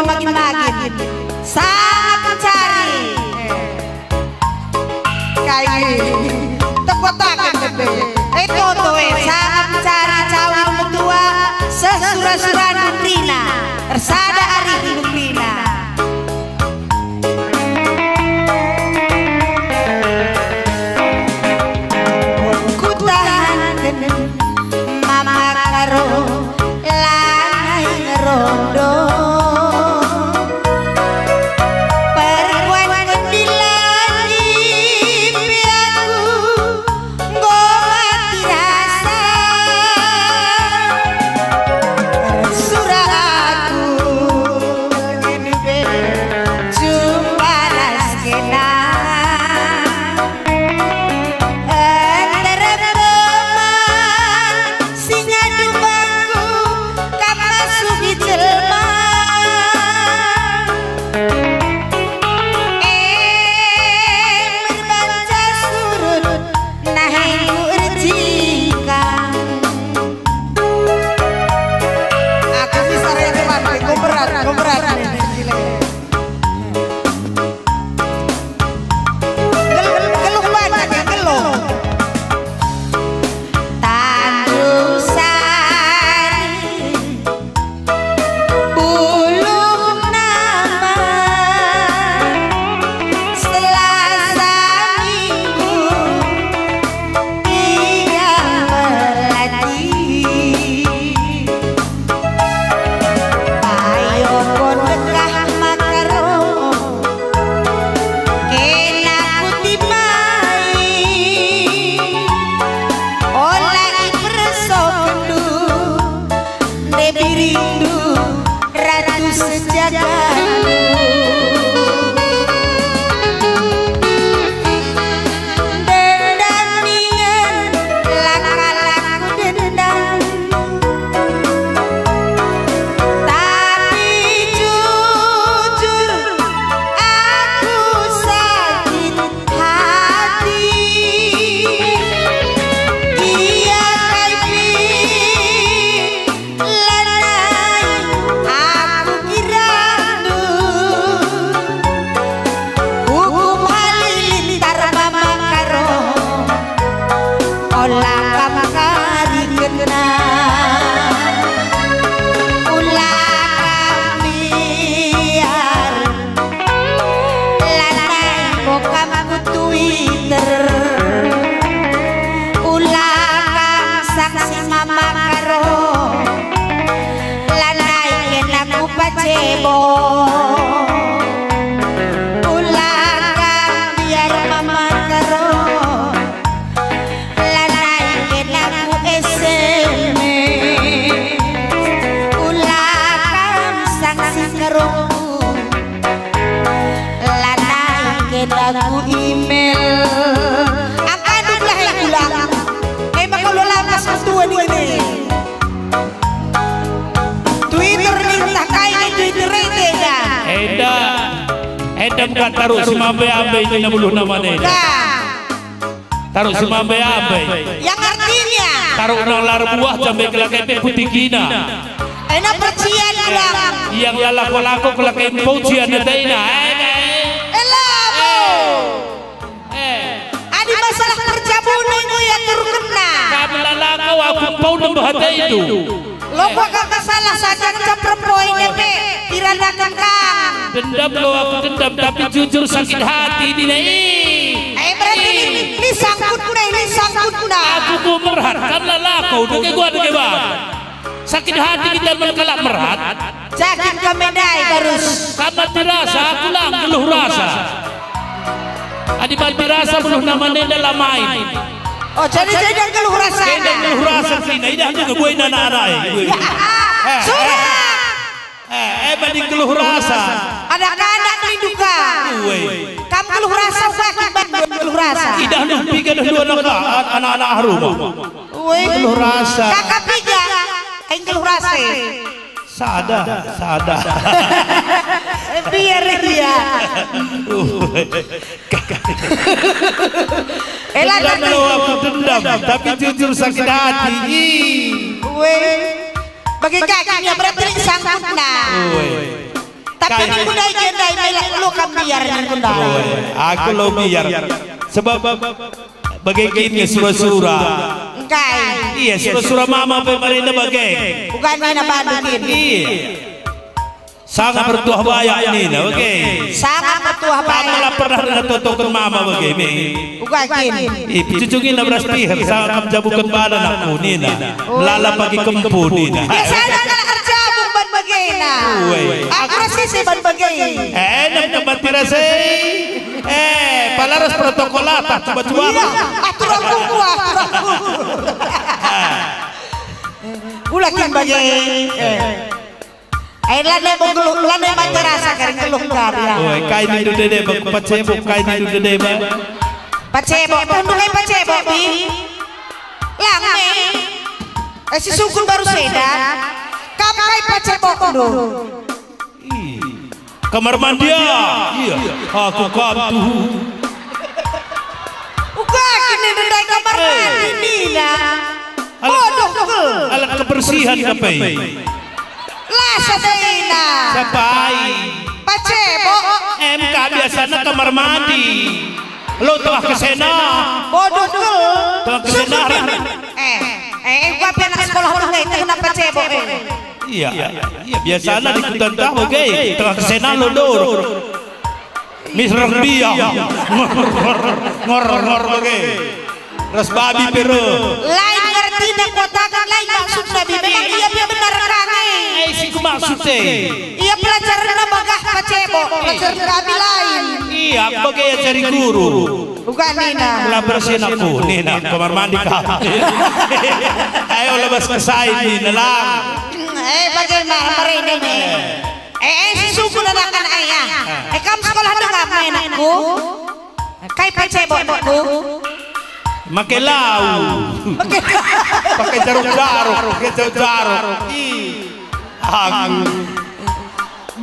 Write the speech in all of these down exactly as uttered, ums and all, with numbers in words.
magin-magin. Sangat mencari. Kai. Tepuk tangan, Bebe. Eh, Toto, eh, sangat mencari cawan metua, sesura-sura nundrina. Ersada ari nundrina. Kutahanken Mama Karo lanai ngerondo. Perempuan kembilan ipi aku, enggo mati rasa. Ersura aku, jumpa ras kena. Enterem teman si ngadu bangku, kam masuki jelma. Em erbaca surut, nahe ku erjingkang. Aku bisa rete mati, ku berat, ku berat. Gel-, geluh banyak ya, geluh. Tanjung Sari, Ulu Nama, Selasa Minggu, Ia melati. Ayo kon dekah makaro, kena kuti mai. Ola ipersokenndu, nde birindu, ratu sejagat. Dendam ningen la kalak kudendam. Tapi jujur aku sakit hati. Ia kai pe lanai aku kirandu. Hukum halilintar Mama Karo, ola kam karikenna. Ula kam biar, lanai enggo kam ku Twitter. Ula kam saksi Mama Karo, lanai kena ku pacebo. Ula kam biar Mama Karo, lanai kena ku S M S. Ula kam saksi Karoku, lanai kena ku email. Angkandu belah e ulang. E maka ulo lapas ketua ni ini. Twitter nih, ntah kai nih Twitter enda. Enda, enda maka taruh si mambe-ambe ini nabuluh namana enda. Nah. Taruh si mambe-ambe. Yang artinya? Taruh nang la erbuah jambe kelakai pe kutikina. Ena percian ulang. Yang la lako-lako kelakai mpuji anda taina. Eh, eh. Ela, Bu. Eh. Adi masalah perjabun enggo iaturkenna. Kam la lako aku mpau nembeh atendu. Loko kaka salah saja ngenca perempuan e pe iranaken kam. Dendam lo aku dendam, tapi jujur sakit hati, Dina, i. Eh, berarti ini, ini sangkutna, ini sangkutna. Aku ku merhat, kam la lako, dege gua dege ba. Sakit hati kita men kalak merhat. Jakin kam ndai, Barus. Kam mati rasa, aku lang geluh rasa. Adi mati rasa, buluh namana enda la main. Oh, jadi, jadi geluh rasa. Enda geluh rasa, Dina, idah juga buai anak-anak, eh. Eh, eh. Sudah. Eh, eh, banding geluh rasa. Anak-anak linduka. Uwe. Kam geluh rasa, sakit banget geluh rasa. Idah nuh piga dah dua anak, an-, anak-anak harum. Uwe. Geluh rasa. Kakak piga, aing geluh rasa. Sada, sada. Eh, biar dia. Uwe. Elah, dendam lo aku dendam, tapi jujur sakit hati. Ih. Uwe. Bagi kakinya berarti sangkutna. Uwe. Tapi ningku ndai ke ndai melak lo kam biar ningku ndai. Oh, aku lo biar. Sebab bage kin nge sura-sura. Engkai. Iya, sura-sura mama pe marina bage. Bukan nina bandu kin. Iya. Sanga pertuah bayak nina, bage. Sanga pertuah bayak. Kamu la pernah nina totoken mama bage, me. Uga kin. Ih, picujungina beras piher, sanga kam jabuken badan aku, nina. Oh. Lala pagi kempu, nina. Biasana kalak erjabung ban bagena. Uwe. Aku ras ise ban bage. Eh, nem tempat pirasa. Eh, pala ras protokol apa, cuba-cuba. Iya, atur aku, atur aku. Ula kin bage. Eh. Eh, lane bengkulu, lane mate rasa kari keluh kari, ya. Oi, kai nindu dede bang, pacebo, kai nindu dede bang. Pacebo, tundu kai pacebo, Bi? Lang me. Eh, si sukun baru seda. Kam kai pacebondu? Ih, kamar mandi, ah. Iya, aku kam tuhu. Uga kini ndai kamar mandi, nina. Alat, bodoh kal. Alat kebersihan kape. La sadena. Sapai. Pacebo. Em ka biasana kamar mandi. Lo tengah kesena. Bodoh kal. Tengah kesena. Eh, eh, gua pe anak sekolah lu ngai tengah pacebo, eh. Iya, iya, biasana di Kuta Entah bage, tengah kesena lo dor. Mis rang biang. Ngor, ngor, ngor, ngor bage. Ras babi pe reh. Lain ngertina kuataken, lain maksudna, Bi. Memang ia pe benar kami. Eh, si kumaksud e. Ia pelajarenna bagah pacebo, pelajarenna kami lain. Iya, aku bage ajari guru. Uga nina. Melabar si anakku, nina, kamar mandi kap. Ayo lebas kesai, nina lang. Eh, bagaimana merene, me? Eh, eh, si sukun anak-anak, eh, ya. Eh, kam sekolah denga, me, anakku? Kai pacebo, anakku? Make lau. Make pakai jaruk-jaruk, pakai jaruk-jaruk. Ih, aku.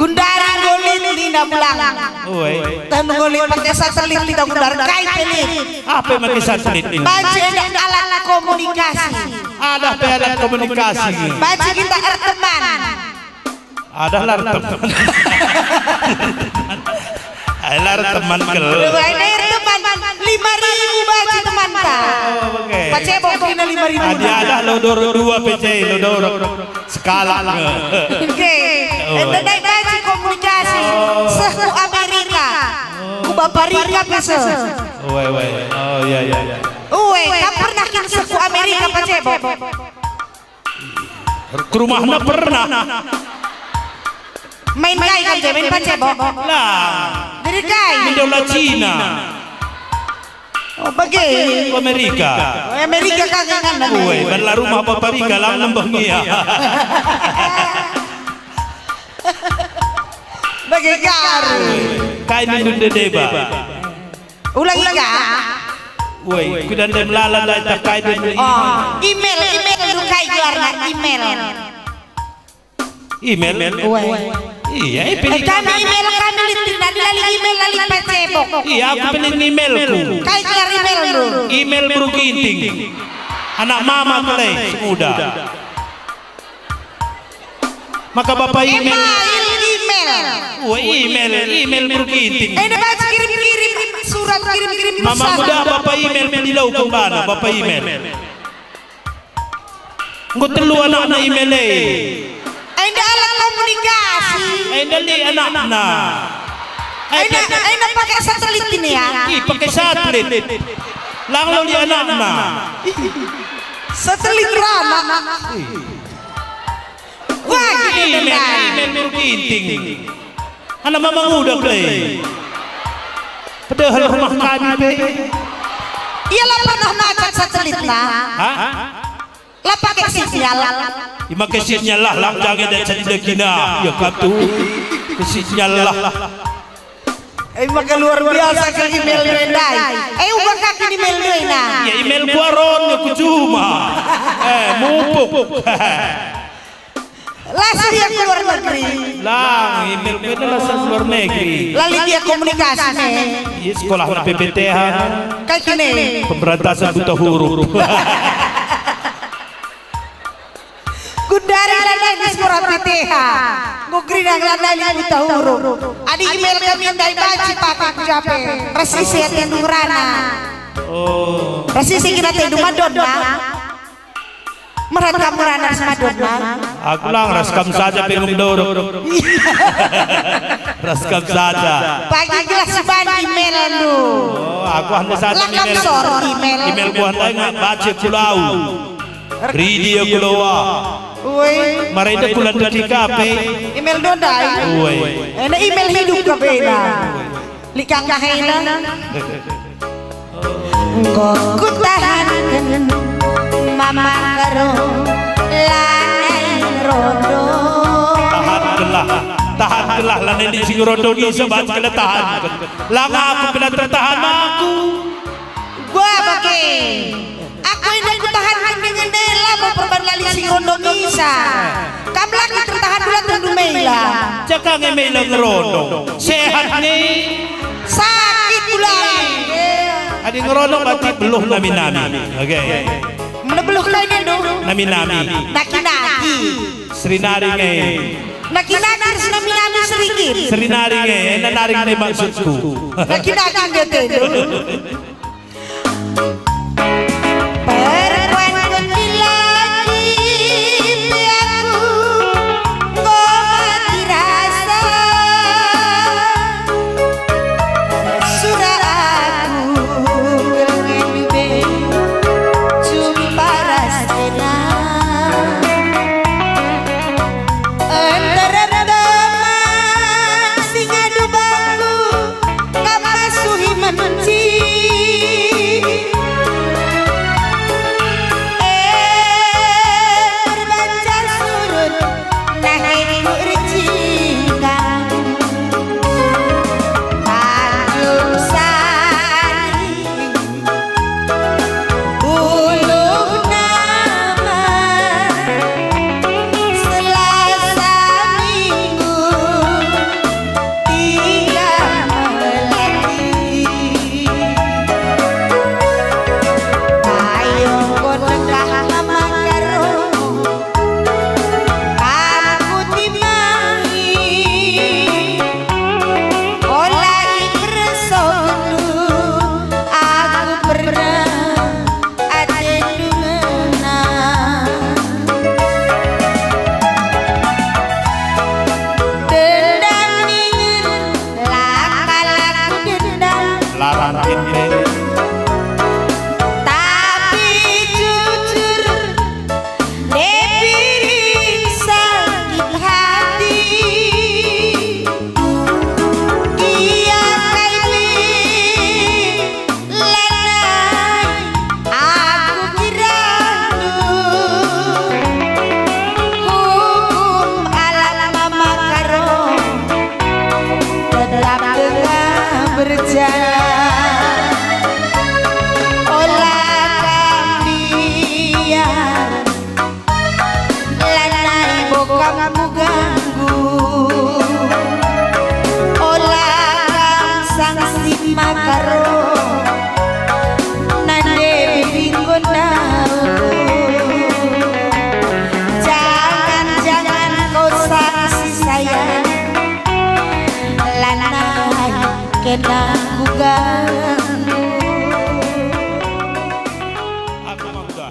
Gundari nggo lit nina belang. Oi. Tah nggo lit pakai satelit kita gundari, kai pe lit. Apa make satelit ini? Banci enda alat komunikasi. Ada pe alat komunikasi. Banci kita erteman. Ada lah teman. Alah, teman kel. Aduh, ini teman, lima ribu banci temanta. Oh, oke. Pacebo kena lima ribu. Adi ada lo dor dua P C, lo dor sekalak. Oke. Oh, enda ndai banci komunikasi. Oh. Seh ku Amerika. Ku Baparika pe seh. Uwe, uwe. Oh, iya, iya, iya. Uwe, kam pernah kin seh ku Amerika pacebo? Ke rumahna pernah. Main kai kam je, main pacebo? Lah. Jadi kai? Main dola Cina. Oh, bage. Ke Amerika. Oh, Amerika kagak kan? Woi, ban la rumah Baparika, lang nembeh ngia. Bage garu. Kai nindu deba. Ulangi ka. Woi, kuda ndai melala ndai tak kai den. Oh, email, email ndu kai gelarna, email. Email? Woi. Iya, eh, pilih. Eh, kami email kami lit, nina dilali email lali pacebo. Iya, aku pilih emailku. Kai gelar email ndu? Email Bro Ginting. Anak mama kele, semuda. Maka bapa email. Email, email. Wah, email, email Bro Ginting. Eh, enda banci kirim-kirim surat, kirim-kirim pesan. Mama muda bapa email, pilih lau kembana bapa email. Enggo telu anakna email e. Eh, enda alat komunikasi. Eh, enda lit anakna. Eh, enda, eh, enda pakai satelit ini ya. Ih, pakai satelit. Lang lo lit anakna. Satelit rana. Ih. Wah, gitu dah. Email, email Bro Ginting. Anak mama muda kele. Padahal rumah kami pe. Ia la pernah macak satelitna. Hah? La pakai sinyal. Ia make sinyal lah, lang jange dan sadi dagina. Ya katu. Ke sinyal lah. Eh, maka luar biasa ke email ndai. Eh, uga kaki ni email ndai, nah. Ya, email gua ron, ya, ku juma. Eh, mupuk. Las ia ke luar negeri. Lang, email ku enda las ke luar negeri. Lali dia komunikasi, eh. Iya, sekolah P P T H. Kai kene. Pemberantasan buta huruf. Gundari dan Dennis murah P T Eha, enggo kerina ngelandali kuta hurung. Adi email kami ndai banci pake ku jape. Ras ise atendu ngerana. Oh. Ras ise kira atendu Madonna. Merat kam ngerana ras Madonna. Aku lang ras kam saja pe ngumdorok. Ras kam saja. Pagi gelah siban email andu. Oh, aku handa saja. Lah kam email. Sor email. Email ku handa nggak baca kulau. Ridi aku loa. Woi. Mari enda kulan ridi kape. Email dodai. Woi. Ena email hidup kape na. Lit kang kahena. Enggo kutahanken mama karo lanai rondo. Tahankenlah, tahankenlah lanai si ngerondo ngisa, banci kena tahanken. Langa aku kena tertahan aku. Gua bage. Aku enda kutahanken dingen e labo perban lali si ngerondo ngisa. Kam lagi tertahan kula tendu mela. Cakang e mela ngerondo. Sehat nge. Sakit kula. Adi ngerondo berarti beluh nami-nami. Oke. Mula beluh kai nindu? Nami-nami. Naki-naki. Serinari nge. Naki-naki ras nami-nami serikit. Serinari nge. Enda nari nge maksudku. Naki-naki nge tendu. Perempuan kuntilanak pe aku, enggo mati rasa. Sura aku kelengen be, jumpa ras kena. Nterem teman si ngadu bangku, kam ngasuhi menci. Eh, erbaca surut, nah enggo ercingkang. Tanjung Sari. Uluh nama Selasa Minggu tiga melati. Ayo enggo dekah mama karo aku timangi. Ola ipersondu aku pernah atendu ngena. Dendam ningen la kal aku dendam. Larang kin pe. Tapi jujur Ndepiring sakit hati, ia kai pe lanai aku kirandu. Hukum alam mama karo tetap denga berjalan. Ola kam biar lanai bo kam kuganggu. Ola kam sangsi maka ro nande bibi enggo ndauh. Jangan, jangan kau sangsi sayang, lanai kena kuganggu. Aku mangga.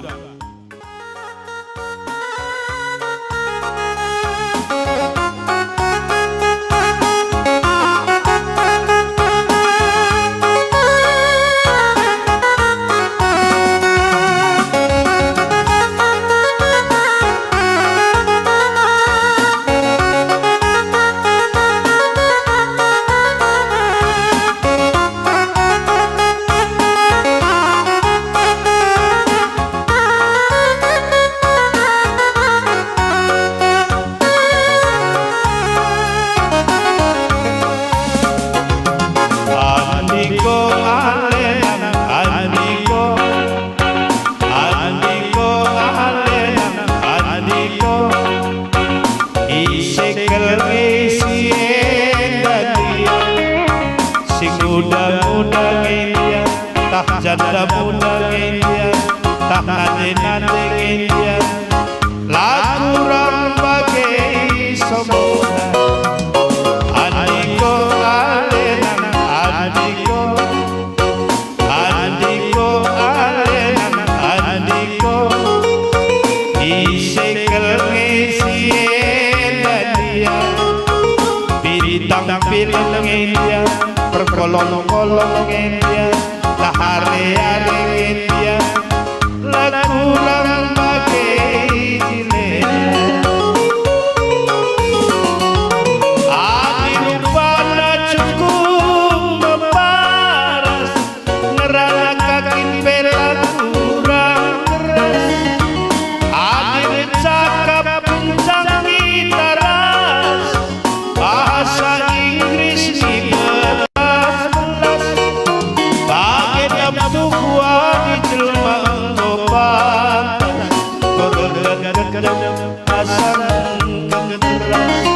Kolong-kolong ngendia, la are-are ngendia, la kurang bage jilena. Adi rupana cukup meparas, ngerana kakin pe la kurang keras. Adi ercakap kencang kita ras, bahasa Inggris ibelas-belas. Bage dam tuhu adi jelma enggo pantas, bergedep asang kegeras.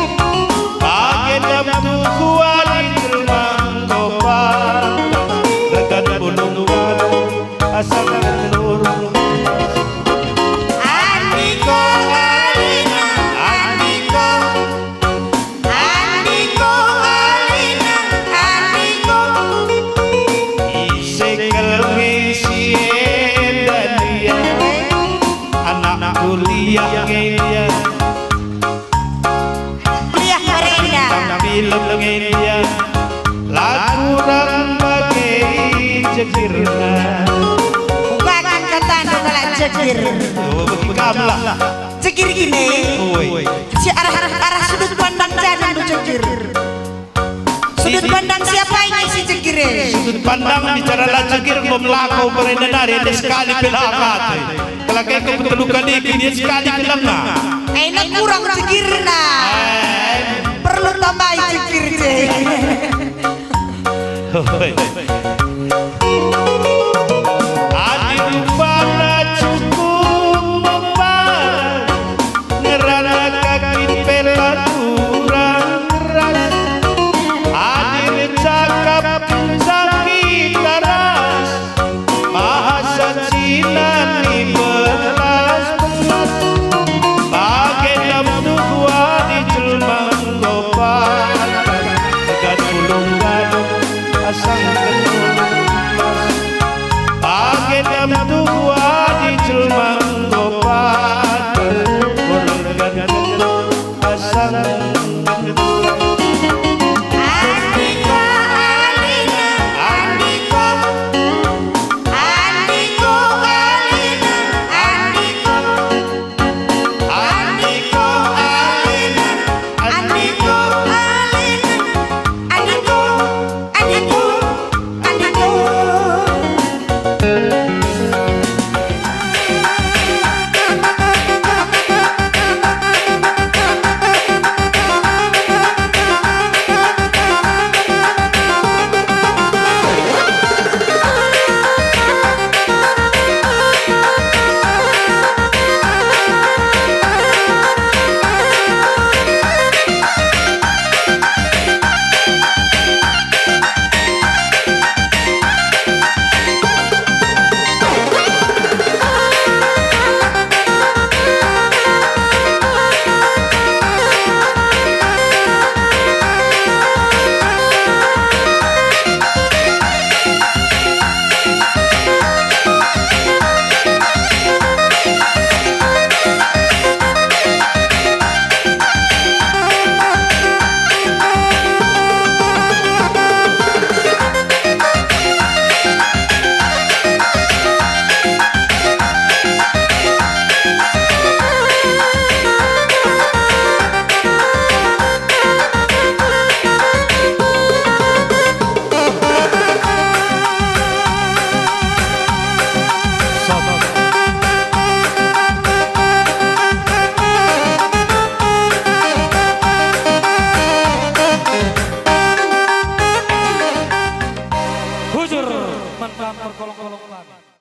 Bage dam tuhu adi jelma enggo pantas, regan bulung gadung asang nurung. Andiko, Alina, andiko. Andiko, Alina, andiko. Ise kal nge si enda dia? Anak kuliah nge dia. Kuliah merenda. Film nge dia. La kurang bage jegirna. Ubakan katandu kalak jegir. Oh, bagi kam lah. Jegir gine. Oi. Si arah, arah sudut pandang jandu jegir. Sudut pandang siapa ini si jegir e? Sudut pandang bicara la jegir, enggo melako berenda nari, enda sekali pe la kate. Kelakai ko betul kali, dia sekali pe la ngena. Enak kurang jegirna. Eh. Perlu tambahi jegir je. Adi rupana cukup meparas, ngerana kakin pe la kurang keras. Adi ercakap kencang kita ras, bahasa Cina ibelas-belas. Bage dam tuhu adi jelma enggo pantas, tegad bulung gadung asang ketulas. Bage dam tuhu adi jelma enggo pantas, bergedep asang ketulas. Andiko, Alina, andiko. Andiko, Alina, andiko. Andiko, Alina, andiko, Alina, andiko, andiko, andiko. Bujur man kam perkolong-kolong langit.